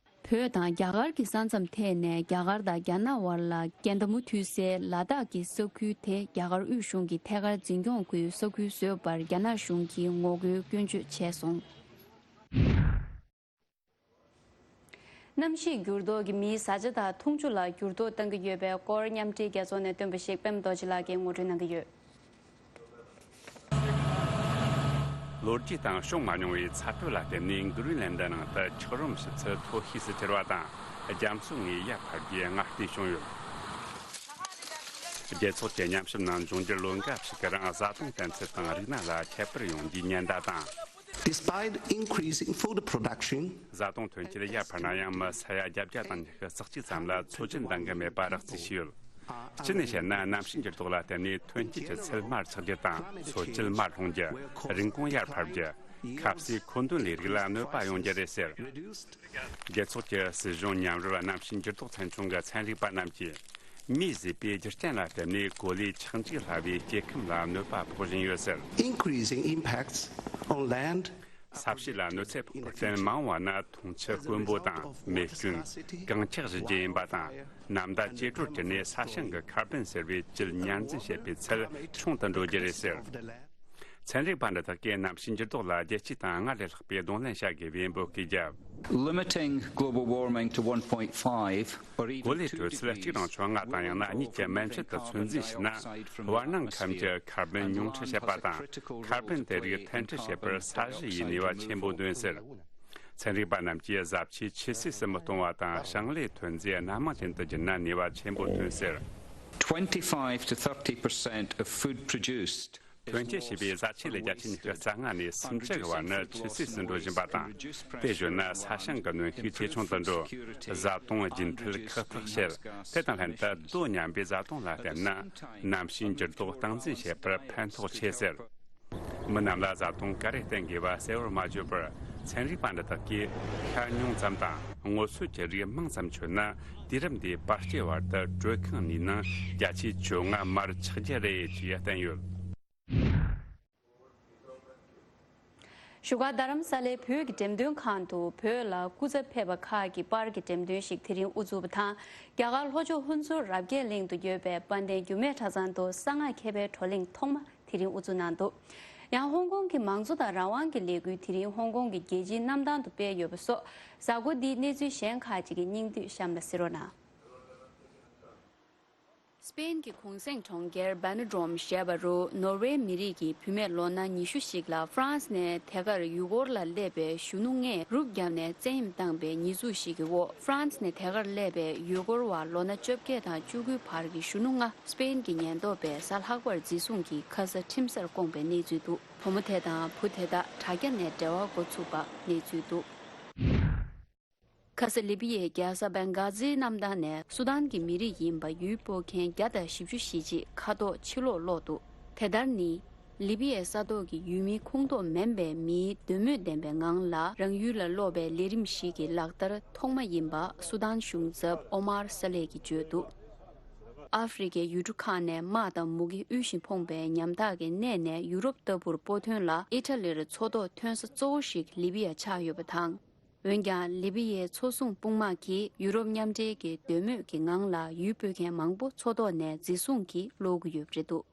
བོད་དང་རྒྱ་གར་གྱི་ས་མཚམས་ཐད་ནས་རྒྱ་གར་དང་རྒྱ་ནག་དབར་ལ་འགལ་ཟླ་མུ་མཐུད་སའི་ལ་དྭགས་ཀྱི་ས་ཁུལ་དེ་རྒྱ་གར་དབུས་གཞུང་གིས་ཐད་ཀར་འཛིན་སྐྱོང་སྒོས་ས་ཁུལ་བཟོས་པར་རྒྱ་ནག་གཞུང་གིས་ངོ་རྒོལ་སྐྱོན་བརྗོད་བྱས་སོང་། གནམ་གཤིས་འགྱུར་ལྡོག་གིས་མིའི་བཟའ་བཅའ་དང་འཐུང་ཆུ་ལ་འགྱུར་ལྡོག་གཏང་གི་ཡོད་པའི་སྐོར་མཉམ་འབྲེལ་རྒྱལ་ཚོགས་ནས་བཏོན་པ་ཞིག་པད་མ་རྡོ་རྗེ་ལགས་ཀྱིས་ངོ་སྤྲོད་གནང་གི་ཡོད། ལོ་རྒྱུས་དང་བྱུང་མ་མྱོང་བའི་ཚ་དྲོད་ལ་བརྟེན་ནས་གྷི་རིན་ལན་ཌི་ནང་དུ་འཁྱགས་རོམ་ཞིབ་ཚད་མཐོ་ཤོས་སུ་གྱུར་བ་དང་། རྒྱ་མཚོ་ལྔའི་ཡར་འཕར་རྒྱུའི་སྔ་ལྟས་བྱུང་ཡོད། རྒྱལ་ཚོགས་ཀྱི་ཉམས་ཞིབ་ནང་འབྱུང་འགྱུར་ལོ་འགའ་ཞིག་གི་རིང་བཟའ་བཏུང་གཏན་ཚིགས་དང་རིག་གནས་ལ་ཁྱད་པར་ཡོང་རྒྱུའི་ཉེན་བརྡ་དང་། Despite increasing food production, བཟའ་བཏུང་ཐོན་སྐྱེད་ཡར་འཕར་ན་ཡང་མི་ས་ཡ་བརྒྱད་བརྒྱ་དང་ཉི་ཤུ་རྩ་གཅིག་ཙམ་ལ་འཚོ་བཅུད་འདང་གི་མེད་པ་རག་རྩིས་བྱས་ཡོད། སྤྱི་ནས་བཤད་ན། གནམ་གཤིས་འགྱུར་ལྡོག་ལ་བརྟེན་ནས་ཐོན་སྐྱེད་ཀྱི་ཚད་མར་ཆག་རྒྱུ་དང་། འཚོ་བཅུད་མར་ལྷུང་རྒྱུ། རིན་གོང་ཡར་འཕར་རྒྱུ། ཁ་ཟས་མཁོ་འདོན་ལས་རིགས་ལ་གནོད་པ་ཡོང་རྒྱུ་རེད་ཟེར། རྒྱལ་ཚོགས་ཀྱི་སྲིད་གཞུང་མཉམ་རུབ་གནམ་གཤིས་འགྱུར་ལྡོག་ཚན་ཆུང་གི་ཚན་རིག་པ་རྣམས་ཀྱིས། མིས་བཟོས་པའི་རྒྱུ་རྐྱེན་ལ་བརྟེན་ནས་གོ་ལའི་ཆག་འཇིག་སླ་བའི་སྐྱེ་ཁམས་ལ་གནོད་པ་ཕོག་བཞིན་ཡོད་ཟེར། Increasing impacts on land. ས་གཤིས་ལ་གནོད་འཚེ་ཕོག་པར་བརྟེན། མ་འོངས་པ་ན་འཐུང་ཆུ་དཀོན་པོ་དང་། མེ་སྐྱོན། གངས་འཁྱགས་ཞུ་རྒྱུ་ཡིན་པ་དང་། ནམ་ཟླ་ཇེ་དྲོར་གྱུར་ནས་ས་ཞིང་གི་ཁར་བོན་ཟེར་བའི་བཅུད་ཉར་འཛིན་བྱེད་པའི་ཚད་ཆུང་དུ་འགྲོ་རྒྱུ་རེད་ཟེར། ཚན་རིག་པ་འདི་དག་གིས་གནམ་གཤིས་འགྱུར་ལྡོག་ལ་རྒྱལ་སྤྱི་དང་སྔར་ལས་ལྷག་པའི་གདོང་ལེན་བྱ་དགོས་པའི་འབོད་སྐུལ་བརྒྱབ། Limiting global warming to one point five or even གོ་ལའི་two དྲོད་ཚད་གཅིག་དང་ཕྱོགས་ལྔ་དང་། ཡང་ན་གཉིས་ཀྱི་མན་ཆད་དུ་ཚོད་འཛིན་བྱས་ན། བར་སྣང་ཁམས་ཀྱི་ཁར་བོན་ཉུང་འཕྲི་བྱེད་པ་དང་། ཁར་བོན་དེ་རིགས་འཐེན་འཕྲི་བྱེད་པར་ས་གཞི་ཡི་ནུས་པ་ཆེན་པོ་ལྡན་ཟེར། ཚན་རིག་པ་རྣམས་ཀྱིས་གཟབ་ཆས་ཇེ་སྲིད་ཞིག་མི་གཏོང་བ་དང་། ཞིང་ལས་ཐོན་རྫས་སྣ་མང་ཅན་དུ་བསྒྱུར་ན་ནུས་པ་ཆེན་པོ་ཐོན་ཟེར། Twenty-five to thirty percent of food produced ཐོན་སྐྱེད་བྱས་པའི་བཟའ་ཆས་ལས་བརྒྱ་ཆ་ཉི་ཤུ་རྩ་ལྔ་ནས་སུམ་ཅུ་གི་བར་ནི་ཇེ་སྲིད་ཞིག་འགྲོ་བཞིན་པ་དང་། དེ་བཞིན་ན་ས་ཞིང་གི་གནོན་ཤུགས་ཇེ་ཆུང་དུ་འགྲོ། བཟའ་བཏུང་རྒྱུན་མཐུད་ཁག་ཐེག་བྱེད། དེ་དང་ལྷན་དུ་དོ་མཉམ་པའི་བཟའ་བཏུང་ལ་བརྟེན་ན། གནམ་གཤིས་འགྱུར་ལྡོག་སྟངས་འཛིན་བྱེད་པར་ཕན་ཐོགས་ཆེ་ཟེར། མི་རྣམས་ལ་བཟའ་བཏུང་ག་རེ་བསྟེན་དགོས་པ་གསལ་བོར་མ་བརྗོད་པར། ཚན་རིག་པ་འདི་དག་གིས་ཤ་ཉུང་ཙམ་དང་སྔོ་ཚོད་ཀྱི་རིགས་མང་ཙམ་མཆོད་ན། དུས་རབས་འདིའི་བར་སྐྱེས་བར་དུ་དྲོད་ཁང་ནུས་ནང་བརྒྱ་ཆའི་བཅོ་ལྔ་མར་ཆག་རྒྱུ་རེད་ཅེས་བསྟན་ཡོད། བཞུགས་སྒར་རྡ་རམ་ས་ལའི་བོད་ཀྱི་འགྲེམས་སྟོན་ཁང་དུ་བོད་ལ་སྐུ་ཚབ་ཕེབས་པ་ཁག་གི་པར་གྱི་འགྲེམས་སྟོན་ཞིག་དེ་རིང་དབུ་འཛུགས་པ་དང་། རྒྱ་གར་ལྷོ་ཕྱོགས་ཧུན་སུར་རབ་རྒྱས་གླིང་དུ་ཡོད་པའི་དཔལ་ལྡན་འགྱུར་མེད་གྲྭ་ཚང་དུ་གསང་སྔགས་མཁས་པའི་བགྲོ་གླེང་ཐོག་མ་དེ་རིང་དབུ་འཛུགས་གནང་འདུག། ཡང་ཧོང་ཀོང་གི་མང་གཙོ་དང་རང་དབང་གི་ལས་འགུལ་དེ་རིང་ཧོང་ཀོང་གི་རྒྱལ་སྤྱིའི་གནམ་ཐང་དུ་སྤེལ་ཡོད་པ་སོགས། གཟའ་འཁོར་འདིའི་གནས་ཚུལ་གཞན་ཁག་ཅིག་གི་སྙིང་བསྡུས་གཤམ་ལ་གཟིགས་རོགས་གནང་། སྤེན་གྱི་གུང་གསེང་གྲོང་ཁྱེར་བེ་ནུ་ཌོམ་ཞེས་པ་རུ་ནོར་ཝེ་མི་རིགས་ཀྱི་བུད་མེད་ལོ་ན་ཉི་ཤུ་ཞིག་ལ་ཧྥ་རན་སི་ནས་ཐད་ཀར་ཡུལ་སྐོར་ལ་སླེབས་པའི་གཞོན་ནུ་ལྔས་རུབ་བརྒྱབ་ནས་བཙན་གཡེམ་བཏང་པའི་ཉེས་འཛུགས་ཤིག་གི་འོག། ཧྥ་རན་སི་ནས་ཐད་ཀར་སླེབས་པའི་ཡུལ་སྐོར་བ་ལོ་ན་བཅོ་བརྒྱད་དང་བཅུ་དགུའི་བར་གྱི་གཞོན་ནུ་ལྔ་སྤེན་གྱི་ཉེན་རྟོག་པས་གཟའ་ལྷག་པར་འཛིན་བཟུང་གིས་ཁ་ས་ཁྲིམས་སར་བསྐོངས་པའི་གནས་ཚུལ་འདུག། བུ་མོ་དེ་དང་བུ་དེ་དག་དྲ་རྒྱ་ནས་འབྲེལ་བ་འགོ་ཚུགས་པ་གནས་ཚུལ་འདུག། ཁ་ས་ལི་པི་ཡའི་རྒྱལ་ས་བེང་གྷ་ཛིའི་གནམ་ཐང་ནས་སུ་དཱན་གྱི་མི་རིགས་ཡིན་པ་ཡུལ་སྤོ་མཁན་བརྒྱ་དང་བཞི་བཅུ་ཞེ་གཅིག་མཁའ་ཐོག་ཕྱིར་ལོག་སློག་འདུག། དེ་ལྟར་ནི། ལི་པི་ཡའི་ས་ཐོག་གི་ཡུལ་མིའི་ཁོངས་གཏོགས་མིན་པའི་མིའི་འདོད་མོས་ལྡན་པའི་ངང་ལ་རང་ཡུལ་ལ་སློག་པའི་ལས་རིམ་ཞིག་གི་ལག་བསྟར་ཐོག་མ་ཡིན་པ་སུ་དཱན་གཞུང་ཚབ་ཨོ་མར་ས་ལེ་གིས་བརྗོད་འདུག། ཨ་ཧྥེ་རི་ཁའི་ཡུལ་གྲུ་ཁག་ནས་དམག་དང་མུ་གེ་དབུལ་ཞིང་ཕོངས་པའི་ཉམ་ཐག་གི་གནས་ནས་ཡུ་རོབ་ལྟ་བུར་སྤོ་ཐོན་ལ་ཨི་ཊ་ལིར་མཚོ་ཐོག་ཐོན་ས་གཙོ་བོ་ཞིག་ལི་པི་ཡ་ཆགས་ཡོད་པ་དང་། འོན་ཀྱང་ལི་པི་ཡའི་མཚོ་སྲུང་དཔུང་དམག་གིས་ཡུ་རོབ་མཉམ་འབྲེལ་གྱི་འདོད་མོས་ཀྱི་ངང་ལ་ཡུལ་སྤོ་མཁན་མང་པོ་མཚོ་ཐོག་ནས་འཛིན་བཟུང་གིས་སློག་གི་ཡོད་པ་རེད་འདུག།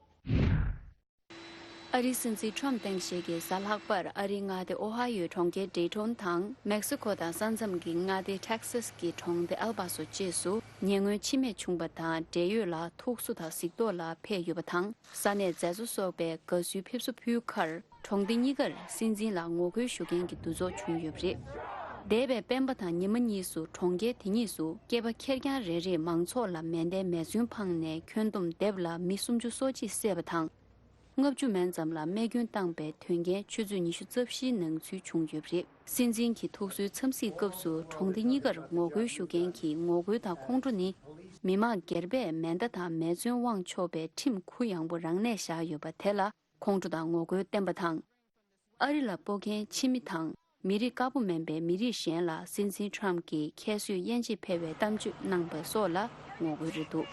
ཨ་རིའི་སྲིད་འཛིན་ཁྲོམ་སྟངས་ཤིག་གིས་གཟའ་ལྷག་པར་ཨ་རིའི་མངའ་སྡེ་ཨོ་ཧ་ཡོའི་གྲོང་ཁྱེར་ཌེ་ཊོན་དང་མེག་སི་ཁོ་དང་ས་མཚམས་ཀྱི་མངའ་སྡེ་ཊེག་སཱས་ཀྱི་གྲོང་སྡེ་ཨལ་པ་སོ་བཅས་སུ་ཉེ་སྔོན་འཆི་རྨས་བྱུང་པ་དང་འབྲེལ་ཡོད་ལ་ཐུགས་གསོ་དང་གཟིགས་རྟོག་ལ་ཕེབས་ཡོད་པ་དང་། ས་གནས་མཛད་གཙོ་སོགས་པས་དགའ་བསུའི་ཕེབས་བསུ་ཕུལ་ཁར། གྲོང་སྡེ་གཉིས་ཀར་སྲིད་འཛིན་ལ་ངོ་རྒོལ་ཞུ་མཁན་གྱི་འདུ་ཚོགས་བྱུང་ཡོད་པ་རེད། འདས་པའི་སྤེན་པ་དང་ཉི་མ་གཉིས་སུ་གྲོང་ཁྱེར་དེ་གཉིས་སུ་སྐྱེས་པ་ཁེར་རྐྱང་རེ་རེས་མང་ཚོགས་ལ་མེ་མདའི་མེ་མཚོན་འཕངས་ནས་ཁྱོན་བསྡོམས་སྡེབ་ལ་མི་སུམ་ཅུ་སོ་གཅིག་བསད་པ་དང་། ལྔ་བཅུ་མན་ཙམ་ལ་རྨས་སྐྱོན་བཏང་པའི་དོན་རྐྱེན་ཆུ་ཚོད་ཉི་ཤུ་རྩ་བཞིའི་ནང་ཚུད་བྱུང་ཡོད་པ་རེད། སྲིད་འཛིན་གྱི་ཐུགས་གསོའི་འཚམས་གཟིགས་སྐབས་སུ་གྲོང་སྡེ་གཉིས་ཀར་ངོ་རྒོལ་ཞུ་མཁན་གྱི་ངོ་རྒོལ་དང་ཁོང་ཁྲོ་ནི། མི་མང་སྒེར་པས་མེ་མདའ་དང་མེ་མཚོན་དབང་ཆོག་པའི་ཁྲིམས་གུ་ཡངས་པོ་རང་གནས་བཞག་ཡོད་པ་དེ་ལ་ཁོང་ཁྲོ་དང་ངོ་རྒོལ་བསྟན་པ་དང་། ཨ་རི་ལ་སྤོ་མཁན་ཕྱི་མི་དང་མི་རིགས་དཀར་པོ་མིན་པའི་མི་རིགས་གཞན་ལ་སྲིད་འཛིན་ཁྲམ་གྱིས་ཁྱད་གསོད་དབྱེ་འབྱེད་འཕེར་བའི་གཏམ་བརྗོད་གནང་པ་སོགས་ལ་ངོ་རྒོལ་རེད་འདུག།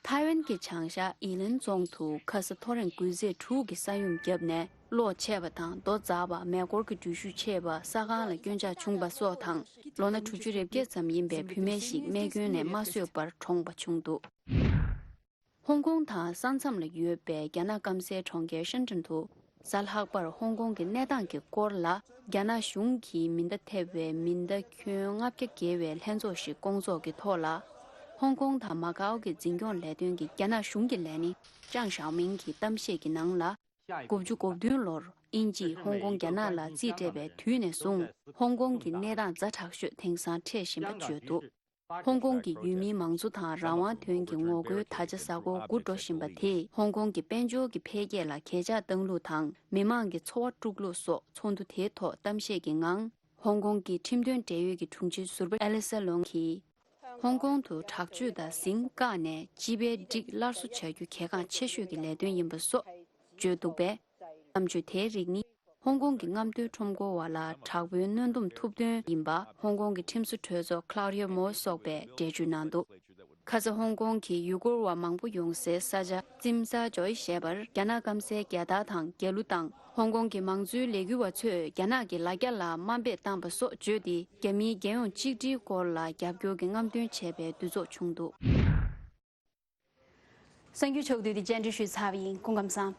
ཐའེ་ཝན་གྱི་བྱང་ཤར་ཨི་ལན་རྫོང་དུ་ཁ་ས་ཐོ་རེངས་དགུ་ཚེག་དྲུག་གི་ས་ཡོམ་བརྒྱབ་ནས་གློག་ཆད་པ་དང་རྡོ་འཛག་པ། མེ་འཁོར་གྱི་འགྲུལ་བཞུད་ཆད་པ། ས་ཁང་ལ་སྐྱོན་ཆག་བྱུང་པ་སོགས་དང་། ལོ་ན་དྲུག་ཅུ་རེ་བརྒྱད་ཙམ་ཡིན་པའི་བུད་མེད་ཞིག་རྨས་སྐྱོན་ནས་མ་གསོས་པར་གྲོངས་པ་བྱུང་འདུག། ཧོང་ཀོང་དང་ས་མཚམས་ལ་ཡོད་པའི་རྒྱ་ནག་སྐམ་སའི་གྲོང་ཁྱེར་ཧྲེན་ཀྲེན་དུ་ གཟའ་ལྷག་པར་ཧོང་ཀོང་གི་གནས་སྟངས་ཀྱི་སྐོར་ལ། རྒྱ་ནག་གཞུང་གིས་མེ་མདའ་ཐེབས་པའི་མེ་མདའ་ཁྱོན་ལྔ་བརྒྱ་བརྒལ་བའི་ལྷན་ཚོགས་ཤིག་བསྐོང་ཚོགས་ཀྱི་ཐོག་ལ། ཧོང་ཀོང་དང་མ་ཀའོ་གི་འཛིན་སྐྱོང་ལས་དོན་གྱི་རྒྱ་ནག་གཞུང་གི་ལས་སྣེ་ཀྲང་ཞའོ་མིང་གི་གཏམ་བཤད་ཀྱི་ནང་ལ། དགུ་བཅུ་གོ་བདུན་ལོར་དབྱིན་ཇིས་ཧོང་ཀོང་རྒྱ་ནག་ལ་རྩིས་སྤྲད་པའི་དུས་ནས་བཟུང་ཧོང་ཀོང་གི་གནས་སྟངས་ཛ་དྲག་ཤོས་དེང་སང་འཕྲད་བཞིན་པ་བརྗོད་འདུག་ཧོང་ཀོང་གི་ཡུལ་མིའི་མང་གཙོ་དང་རང་དབང་དོན་གྱི་ངོ་རྒོལ་དར་ཆ་གཟའ་འཁོར་དགུ་འགྲོ་བཞིན་པ་དེས་ཧོང་ཀོང་གི་དཔལ་འབྱོར་གྱི་འཕེལ་རྒྱས་ལ་གས་ཆག་བཏང་ལུགས་དང་མི་མང་གི་འཚོ་བ་དཀྲུག་ལུགས་སོགས་ཚོགས་འདུ་དེའི་ཐོག་གཏམ་བཤད་ཀྱི་ངང་། ཧོང་ཀོང་གི་ཁྲིམས་དོན་འབྲེལ་ཡོད་ཀྱི་དྲུང་ཆེ་ཟུར་པ་ཨེ་ལི་ས་ལོང་གིས། ཧོང་ཀོང་དུ་དྲག་སྤྱོད་དང་ཟིང་བཀག་ནས་སྤྱི་པའི་སྒྲིག་སླར་གསོ་བྱ་རྒྱུ་གལ་འགངས་ཆེ་ཤོས་ཀྱི་ལས་དོན་ཡིན་པ་སོགས་བརྗོད་འདུག་པས། གཏམ་བརྗོད་དེའི་རིགས་ནི། ཧོང་ཀོང་གི་རྔམ་སྟོན་ཁྲོམ་སྐོར་བ་ལ་དྲག་པོའི་གནོན་སྡོམ་ཐུབ་དོན་ཡིན་པ་ཧོང་ཀོང་གི་ཁྲིམས་བཟོ་གྲོས་ཚོགས་Claudia Moore སོགས་པས་འགྲེལ་བརྗོད་གནང་འདུག་ཁ་ས་ཧོང་ཀོང་གི་ཡུལ་སྐོར་བ་མང་པོ་ཡོང་སའི་ས་ཆ་ཙིམ་ས་ཇོའི་ཞེས་པར་རྒྱ་ནག་སྐམ་སའི་རྒྱལ་དར་དང་རྒྱལ་གླུ་དང་ཧོང་ཀོང་གི་མང་གཙོའི་ལས་འགུལ་བ་ཚོས་རྒྱ་ནག་གི་ལ་རྒྱ་ལ་དམའ་འབེབས་བཏང་པ་སོགས་བརྗོད་དེ་རྒྱ་མིའི་རྒྱལ་ཡོངས་གཅིག་སྒྲིལ་སྐོར་ལ་རྒྱབ་སྐྱོར་གྱི་རྔམ་སྟོན་བྱས་པའི་འདུ་ཚོགས་བྱུང་འདུག་གསར་འགྱུར་ཕྱོགས་བསྡུས་འདི་བཅར་འདྲི་ཞུས་ཚར་བ་ཡིན། སྐུ་ཁམས་བཟང་།